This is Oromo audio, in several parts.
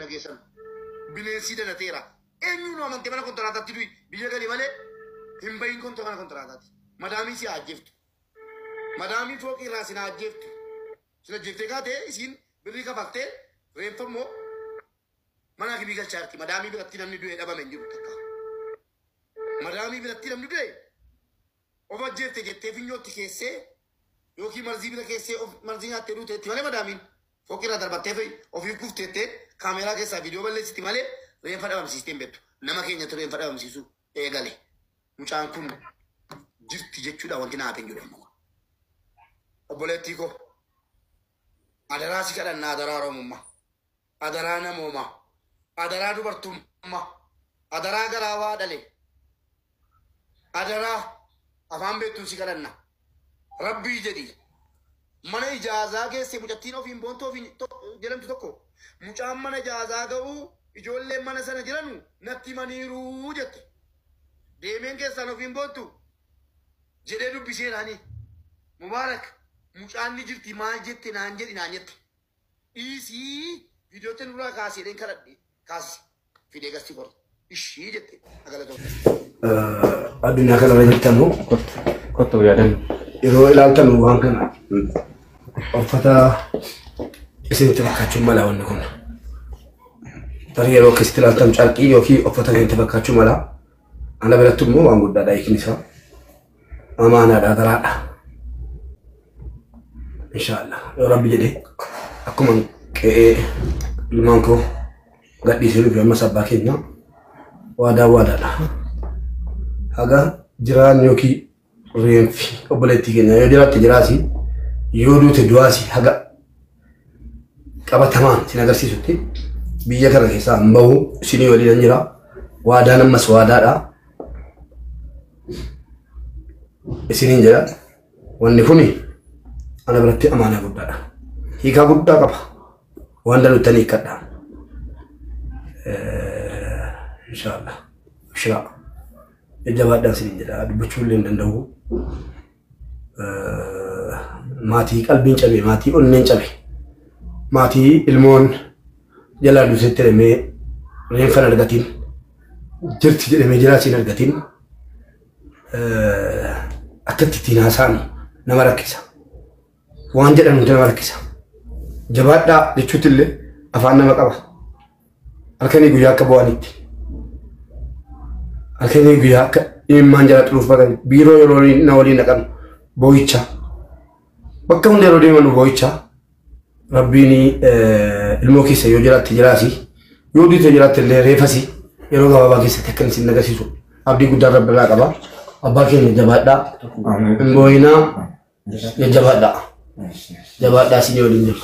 Dhageessan bineensi dalateera. Eenyuun amantee mana kontiraataatti du'i biyya gali malee hin bahin mana kontiraataatti. Madaamii si ajjeeftu. Madaamii fooqii irraa si ajjeeftu. Sin ajjeeftee kaatee isiin birrii kafaltee reenfa immoo mana kibii galchaa jirti. Madaamii biratti namni du'e dhabame hin jiru takka. Madaamii biratti namni du'e of ajjeefte jettee finyootti keessee yookiin marzii bira keessee of marzii nyaattee duuteetti malee madaamiin fooqii irraa darbattee ofii kufteettee kaameeraa keessaa viidiyoo balleessiti malee reenfa dhabamsiistee hin beektu. Nama keenyatti reenfa dhabamsiisu eegale. Mucaan kun jirti jechuudha wanti naaf hin jiru amma. Obboleettii koo adaraa si kadhannaa, adaraa Oromummaa, adaraa namoomaa, adaraa dubartummaa, adaraa garaa waa dhale, adaraa afaan beektuun si kadhanna. Rabbii jedhi mana ijaazaa geesse mucattiin ofiin boontuu ofiin jedhamtu tokko mucaan mana ijaazaa ga'uu ijoolleen mana sana jiranu natti himaniiruu jette. Deemeen keessaan ofiin boontu jedhee dubbiseeraani. Mubaarak mucaan ni jirti maal jette naan jedhi naan jette. Dhiisii viidiyootti nurraa kaasee jedheen kadhadhe kaasi fidee gasti qorte. Ishii jette agalatoota. Addunyaa kanarra jirtanu Kottu yaadannu. Yeroo ilaaltan waan kana uffata isinitti fakkaachuu mala wanni kun. Tarii yeroo akkasitti ilaaltan carqii yookiin uffata isinitti fakkaachuu mala. Ana biratti immoo waan guddaadha hiikni isaa. Amaanaadha, adaraadha. Inshaallah yoo Rabbi jedhee akkuma qe'ee ilmaan koo gadhiisee dhufe ammas abbaa keenya waadaa waadaadha. Haga jiraan yookiin reenfi obboleettii keenya yoo jiraatte jiraasi, yoo duute du'aasi, haga qabatamaan sin agarsiisutti biyya kana keessaa hin bahu, isinii waliin jira. Waadaan ammas waadaadha. Isiniin jedha, wanni kuni ana biratti amaanaa guddaadha. Hiikaa guddaa qaba. Waan daluttanii hiikkadha. Inshaallah. Abshiraa. Jajjabaadhaan isiniin jedha. Dubbachuu illee hin danda'u. Maatii qalbiin cabe, maatii onneen cabe, maatii ilmoon jalaa duusetti jedhamee reenfa hin argatiin, jirti jedhamee jiraas hin argatiin, akkatti ittiin haasa'an nama rakkisa. Waan jedhan hundi nama rakkisa. Jabaadhaa jechuutti illee afaan nama qaba. Halkanii guyyaa akka bu'anitti. Halkanii guyyaa akka imimmaan jala xuruufatan biiroo yeroo na waliin dhaqan boo'icha. Bakka hunda yeroo deeman boo'icha. Rabbiin ilmoo keessa yoo jiraatte jiraasi, yoo duute jiraatte illee reefasi yeroo gabaabaa keessatti akka isin agarsiisu abdii guddaa Rabbi irraa qaba. Abbaa keenya jabaadhaa. Hin boo'inaa, jajjabaadhaa. Jabaadhaa, isin waliin jiru.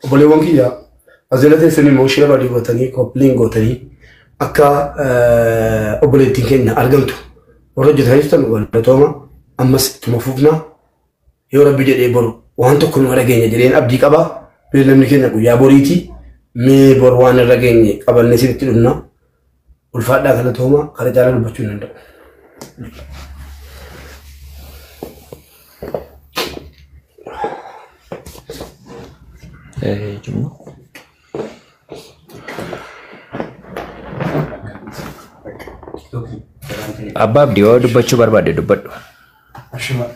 Obboleewwan kiyya as jala teessan immoo share walii gootanii, copy link gootanii akka obboleettiin keenya argamtu warra hojjetanii jirtan galatooma, ammas ittuma fufna. Yoo Rabbi jedhee boru waan tokko nu dhageenya jedheen abdii qaba. Beellamni keenya guyyaa boriiti. Mee bor waan irra geenye qabannee isinitti dhufna. Ulfaadhaa, galatooma, kana caalaa dubbachuu hin danda'u. Jumma. Abbaa Abdii, yoo dubbachuu barbaadde dubbadhu. Ashuma.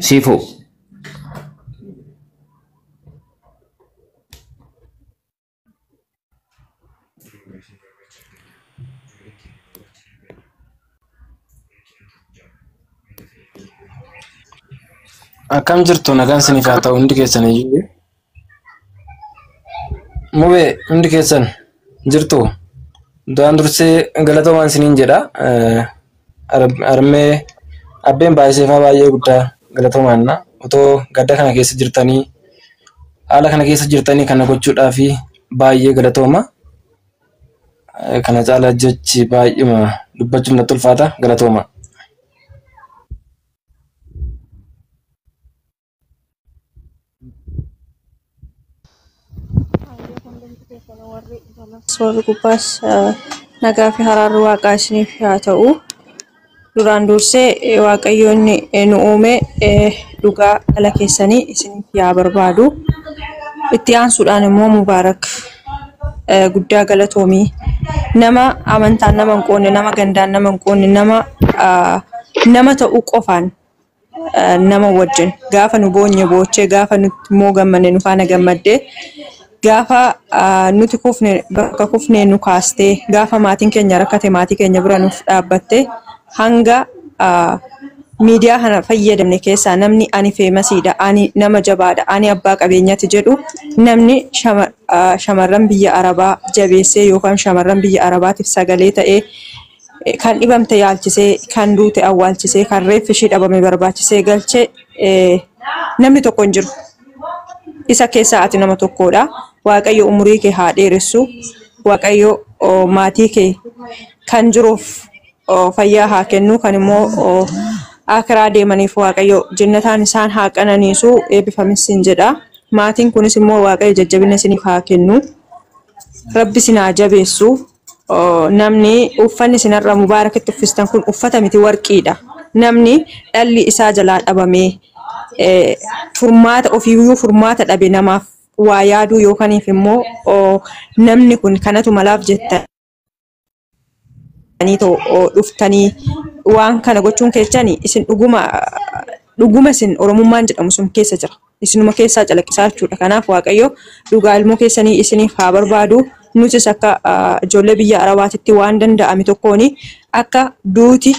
Siifuu. Akkam jirtu? Nagaan isiniif haa ta'u hundi keessan iyyuu. Mubee, hundi keessan jirtu. Duraan dursee galatoomaan isiniin jedha. Harmee abbeen baay'iseefaa baay'ee guddaa galatoomaanna. Otoo gadda kana keessa jirtanii, haala kana keessa jirtanii kana gochuudhaaf baay'ee galatooma. Kana caalaa jechi baay'uma dubbachuuf natti ulfaata, galatooma. Warri gubbaas nagaa fi haraarri waaqaa isiniif haa ta'u. Duraan dursee Waaqayyo inni nu uume dhugaa dhala keessanii isiniif yaa barbaadu. Itti aansuudhaan immoo Mubaarak guddaa galatoomii nama amantaan nama hin qoonne, nama gandaan nama hin qoonne, nama ta'uu qofaan nama wajjin gaafa nu boonye boochee, gaafa nuti immoo gammanne nu faana gammaddee, gaafa nuti kufne bakka kufne nu kaastee, gaafa maatiin keenya rakkate maatii keenya bira nuuf dhaabbattee, hanga miidiyaa kana fayyadamne keessaa namni ani feemasiidha, ani nama jabaadha, ani abbaa qabeenyaati jedhu, namni shamarran biyya Arabaa jabeessee yookaan shamarran biyya Arabaatiif sagalee ta'ee, kan dhibamte yaalchisee, kan duute awwaalchisee, kan reeffi ishii dhabame barbaachisee galchee namni tokko hin jiru. Isa keessaa ati nama tokkodha. Waaqayyo umurii kee haa dheeressu. Waaqayyo maatii kee kan jiruuf fayyaa haa kennu, kan immoo akiraa deemaniif Waaqayyo jannataan isaan haa qananiisu, eebbifamis sin jedha. Maatiin kunis immoo Waaqayyo jajjabina isiniif haa kennu. Rabbi isin haa jabeessu. Namni uffanni isinarra Mubaarakitti uffistan kun uffata miti, warqiidha. Namni dhalli isaa jalaa dhabamee furmaata ofiiyyuu furmaata dhabe namaaf waa yaaduu yookaaniif immoo namni kun kanatu malaaf jettanii dhuftanii waan kana gochuun keessanii isin dhuguma dhuguma isin Oromummaan jedhamu sun keessa jira. Isinuma keessaa calaqqisaa jechuudha. Kanaaf Waaqayyo dhugaa ilmoo keessanii isiniif haa barbaadu. Nutis akka ijoollee biyya Arabaatitti waan danda'ame tokkoon akka duuti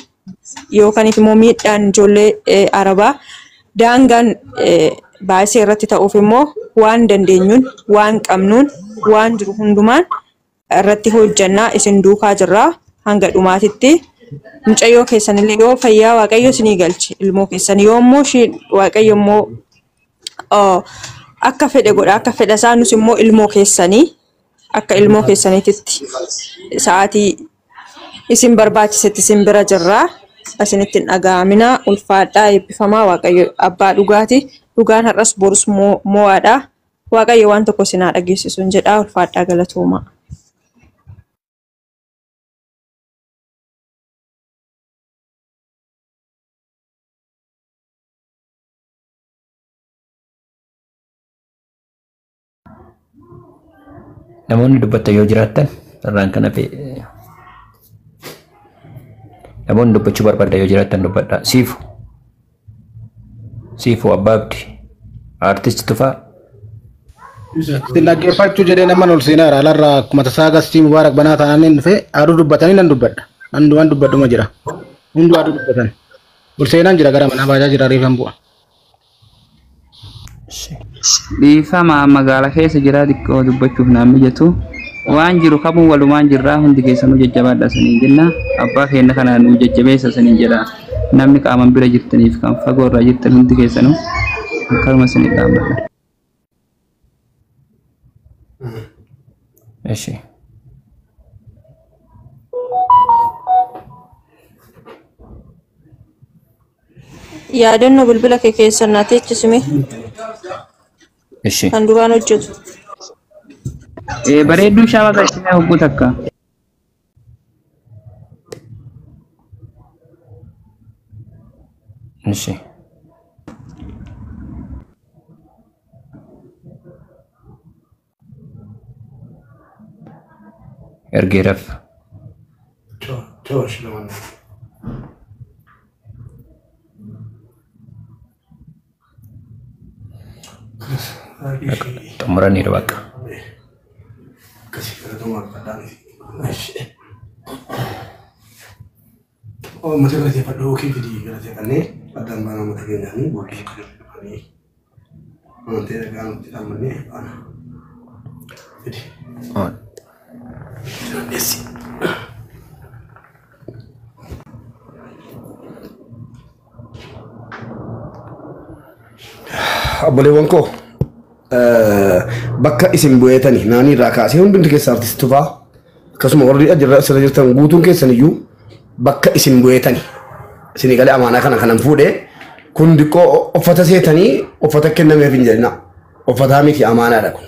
yookaan immoo miidhaan ijoollee Arabaa daangaan baasee irratti ta'uuf immoo waan dandeenyuun, waan qabnuun, waan jiru hundumaan irratti hojjannaa, isin duukaa jirraa hanga dhumaatitti. Mucayyoo keessanillee yoo fayyaa Waaqayyo isinii galche, ilmoo keessan yoo immoo ishiin Waaqayyo immoo akka fedhe godha, akka fedha isaa, nus immoo ilmoo keessanii akka ilmoo keessaniititti sa'aatii isin barbaachisetti isin bira jirraa. Isinitti hin dhaga'amina, ulfaadhaa, eebbifamaa. Waaqayyo abbaa dhugaati. Dhugaan har'as borus mo'aadha. Waaqayyo waan tokko isin haa dhageessisu jedha, ulfaadhaa, galatoomaa. Namoonni dubbattan yoo jiraattan, irraan kana hafe namoonni dubbachuu barbaadan yoo jiraattan dubbadhaa. Siifu. Siifu Abbaa Abdi. Artist Tufaa. Isin dhaggeeffachuu jedhee nama ol seenaara. Alarraa akkuma tasaa gastii Mubaarak banaa taanaan dhufe, aduu dubbatanii nan dubbadha. Nan waan dubbadhuma jira. Hunduu aduu dubbatan. Ol seenaan jira, gara manaa baajaa jira, reefan bu'a. Dhiifama, magaalaa keessa jira, xiqqoo dubbachuuf naan mijatu. Waan jiru kamuu walumaan jirraa, hundi keessanuu jajjabaadha saniin jenna. Abbaa keenya kana nu jajjabeessa saniin jedha. Namni qaaman bira jirtaniif kan fagoo irraa jirtan hundi keessanuu akkanuma isinii dhaabbadha. Eshi. Yaadannoo bilbila kee keessa naa teechisime Eshi. kan duraan hojjetu. Bareedduu shaama galchinee hogguu takka. Eshi. Ergeeraaf. Toosh lamaan. Xumuraniiru bakka. Akkasii galatoomaa, badhaan. Uummata galateeffadhu yookiin fidii galateeffannee addaan baana, uummata keenyaanii booddee galateeffannee amantee dhagaa nutti dhaammannee baana. Fidi. Dandeessi. Obboleewwan koo, bakka isin bu'eetani naanii irraa kaasee hundumti keessa, Artist Tufaa, akkasuma warri ajirra asirra jirtan guutuun keessan iyyuu bakka isin bu'eetani isinii galee amaanaa kana kanan fuudhee kun diqqoo uffata seetanii uffata kennameef hin jedhina. Uffataa miti, amaanaadha kun.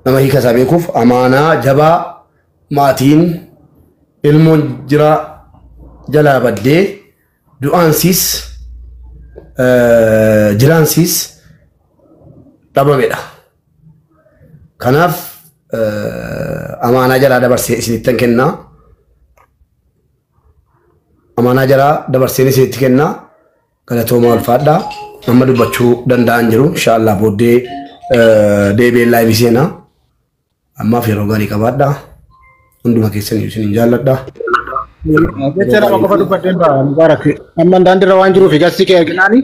Nama hiika isaa beekuuf amaanaa jabaa, maatiin ilmoon jira jalaa baddee, du'aansiis jiraansiis dhabamedha. Kanaaf amaanaa jalaa dabarsee isinittan kennaa. Amaanaa jalaa dabarseen isinitti kennaa. Galatooma ulfaadhaa. Amma dubbachuu danda'an jiru. Inshaallah booddee deebi'een live seenaa. Ammaaf yeroo gaarii qabaadhaa. Hunduma keessan isinin jaalladha. Jecha lama qofa dubbadheen ba'a Mubaarak. Amma daandiirra waan jiruuf gassi kee arginaani.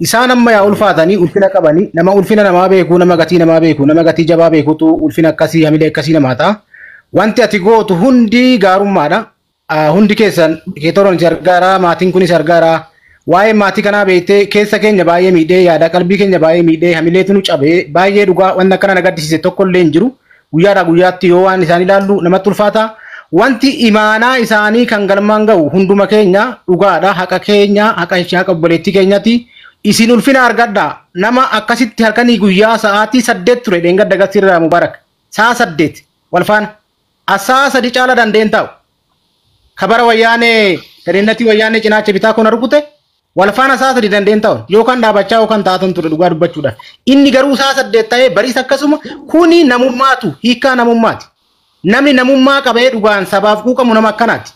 Isaan amma yaa ulfaatanii ulfina qabanii nama ulfina namaa beeku, nama gatii namaa beeku, nama gatii jabaa beekutu ulfina akkasii hamilee akkasii namaa ta'a. Wanti ati gootu hundi gaarummaadha. Hundi keessan keetoroon si argaaraa, maatiin kunis argaaraa. Waa'ee maatii kanaa beektee keessa keenya baay'ee miidhee, yaada qalbii keenya baay'ee miidhee, hamileetu nu cabee, baay'ee dhugaa wanti akkana na gaddisiise tokko illee hin jiru. Guyyaadhaa guyyaatti yoo waan isaan ilaallu namatti ulfaata. Wanti imaanaa isaanii kan galmaan ga'u hunduma keenya dhugaadha. Haqa keenya, haqa ishee, haqa obboleettii keenyati. Isin ulfina argadhaa. Nama akkasitti halkanii guyyaa sa'aatii 8 ture dheengadda gasirraa Mubaarak. Sa'a 8 wal faana. Asaa 3 caala dandeen taa'u. Kabara wayyaanee gadeennatii wayyaanee cinaacha bitaa kun argute wal faana sa'a 3 dandeen taa'u. Yookaan dhaabachaa yookaan taa'atan ture dhugaa dubbachuudhaaf. Inni garuu sa'a 8 ta'ee bariis akkasuma kuni namummaatu hiikaa namummaati. Namni namummaa qabee dhugaan sabaaf quuqamu nama akkanaati.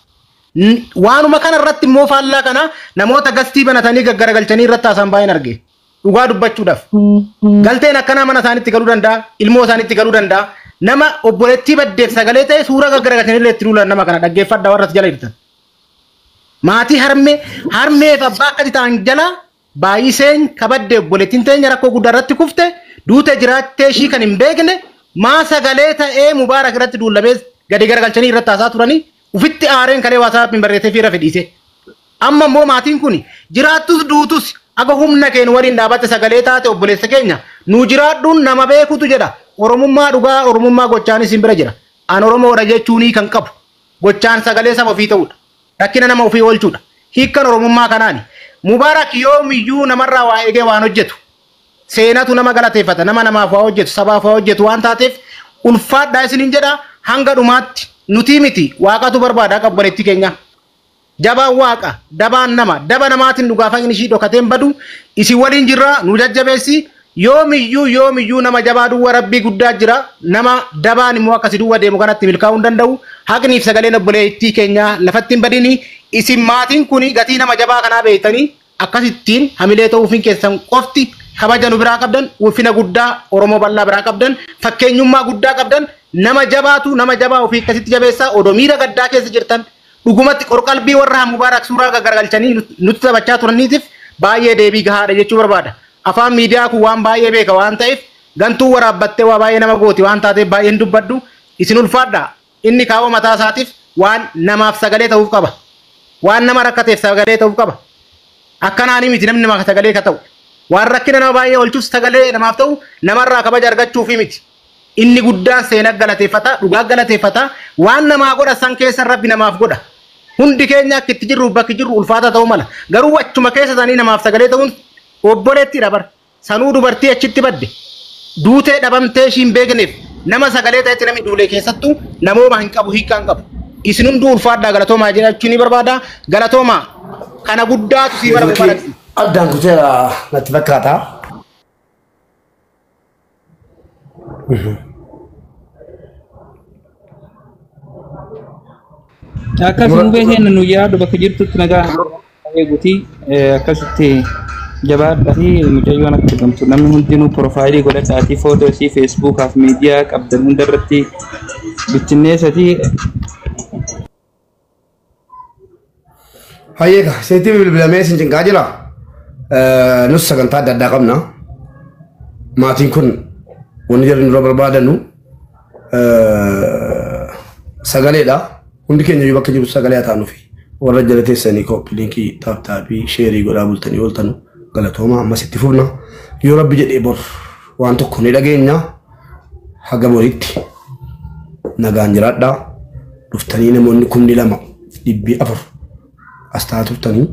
Waanuma kana irratti immoo faallaa kana namoota gastii banatanii gaggaragalchanii irratti haasaan baay'een arge. Dhugaa dubbachuudhaaf. Galteen akkanaa mana isaaniitti galuu danda'a, ilmoo isaaniitti galuu danda'a. Nama obboleettii baddeef sagalee ta'e suuraa gaggaragalchanii illee itti duulan nama kana dhaggeeffadhaa warra as jala jirtan. Maatii harmee harmeef abbaa akkati ta'an jala baay'iseen kabadde obboleettiin teenya rakkoo guddaa irratti kufte duute jiraattee ishii kan hin beekne maa sagalee ta'ee Mubaarak irratti duulamee gadi garagalchanii irratti haasaa turanii ufitti aareen kalee waasaappiin barreessee fi irra fedhiise. Amma immoo maatiin kun jiraattus duutus aga humna keenya waliin dhaabatte sagalee taate obboleessa keenya nu jiraadhuun nama beekutu jedha. Oromummaa dhugaa Oromummaa gochaanis hin bira jira. An Oromoodha jechuunii kan qabu gochaan sagalee saba ofii ta'uudha. Rakkina nama ofii oolchuudha. Hiikkan Oromummaa kanaani. Mubaarak yoomiyyuu namarraa waa eegee waan hojjetu. Seenatu nama galateeffata, nama namaaf waa hojjetu, sabaaf waa hojjetu waan taateef ulfaadhaa isiniin jedha hanga dhumaatti nuti miti waaqatu barbaada akka obboleettii keenya. Jabaan waaqa, dabaan nama, daba namaatiin dhugaafan ishii dhokateen badu isin waliin jirra nu jajjabeessi. Yoomiyyuu yoomiyyuu nama jabaa duwwa rabbii guddaa jira, nama dabaan immoo akkasi duwwa deemu kanatti milkaa'uu hin danda'u. Haqniif sagaleen obboleettii keenyaa lafatti hin badini. Isin maatiin kuni gatii nama jabaa kanaa beektanii akkasittiin hamilee ta'uufin keessan qofti kabaja nu biraa qabdan, ulfina guddaa Oromoo bal'aa biraa qabdan, fakkeenyummaa guddaa qabdan. Nama jabaatu nama jabaa ofii akkasitti jabeessaa odoo miira gaddaa keessa jirtan dhugumatti qorqalbii warra Mubaarak suuraa gaggaragalchanii nutti taphachaa turaniitiif baay'ee deebii gahaadha jechuu barbaada. Afaan miidiyaa kun waan baay'ee beeka waan ta'eef gantuu waraabbattee waa baay'ee nama gooti waan taateef baay'een dubbadhu. Isin ulfaadha. Inni kaawwa mataa isaatiif waan namaaf sagalee ta'uuf qaba. Waan nama rakkateef sagalee ta'uuf qaba. Akkanaanii miti namni namaaf sagalee ka ta'u. Waan rakkina nama baay'ee oolchuuf sagalee namaaf ta'u namarraa kabaja argachuufi miti. Inni guddaan seenaa galateeffata, dhugaa galateeffata, waan namaa godha san keessa rabbi namaaf godha. Hundi keenya akka itti jirru bakki jirru ulfaata ta'uu mala. Garuu achuma keessa isaanii namaaf sagalee ta'uun obboleettiidha bara. Sanuu dubartii achitti badde. Duutee dhabamtee ishii hin beekneef nama sagalee ta'etti namni duulee keessattuu namooma hin qabu, hiikkaa hin qabu. Isin hunduu ulfaadhaa galatoomaa jechuu ni barbaada. Galatoomaa kana guddaatu sii bara barbaada. Addaan kuteera natti fakkaata. Akkas mubee keenya nu yaadu bakka jirtutti nagaa eeguuti akkasitti jabaadhaa fi mucayyoon akka argamtu namni hundinuu piroofaayilii godhadhaatii footoo isii feesbuukaaf miidiyaa qabdan hundarratti bittinneessatii. Hayyeeka seetii bilbilamee isin cinqaa jira. Nus sagantaa adda addaa qabna. Maatiin kun wanni jarri nurra barbaadanu sagaleedha. Hundi keenya iyyuu bakka jiru sagalee haa taanuufi. Warra jala teessanii koppii liinkii taaptaappii sheerii godhaa bultanii ooltanu galatooma ammas itti fufna. Yoo rabbi jedhee bor waan tokko ni dhageenya. Haga boritti nagaan jiraadhaa. Dhuftanii namoonni 2,400 as taa'aa turtanii.